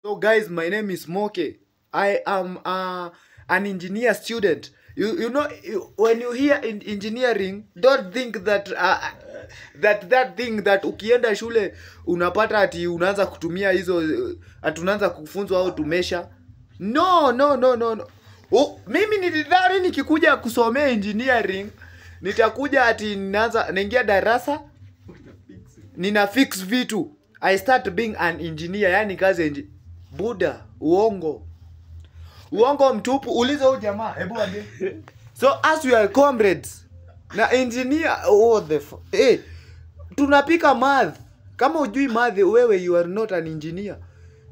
So guys, my name is Moke. I am an engineer student. You know, when you hear in engineering, don't think that that thing that ukienda shule unapata ati unaanza kutumia hizo, ati unaanza kufunzwa how to measure. No, no, no, no, no. Oh, mimi nilidhani nikikuja kusomea engineering nitakuja ati ninaanza naingia darasa nina fix vitu. I start being an engineer, yani kazi Buda, uongo. Uongo mtupu. Uliza huyu jamaa, hebu ambie. So as we are comrades na engineer, oh the hey, tunapika math. Kama hujui math wewe, you are not an engineer.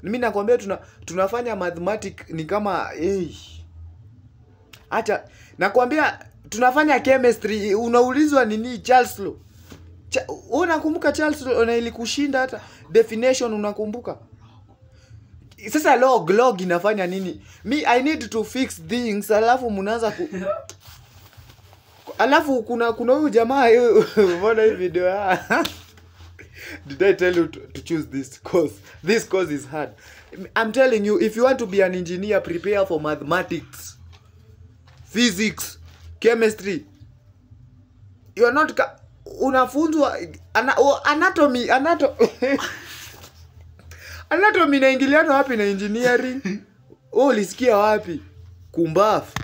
Mimi nakwambia tunafanya mathematics ni kama hey. Acha nakwambia tunafanya chemistry, unaulizwa nini Charles Law. Unakumbuka Charles Law na ilikushinda hata definition unakumbuka? Sasa log inafanya nini? Me, I need to fix things, alafu mnaanza ku alafu kuna huyu jamaa, umeona hii video? Did I tell you to choose this course? This course is hard. I'm telling you, if you want to be an engineer, prepare for mathematics, physics, chemistry. You are not unafunzwa oh, anatomy, anatomy inaingiliana wapi na engineering? Wewe ulisikia wapi? Kumbafu.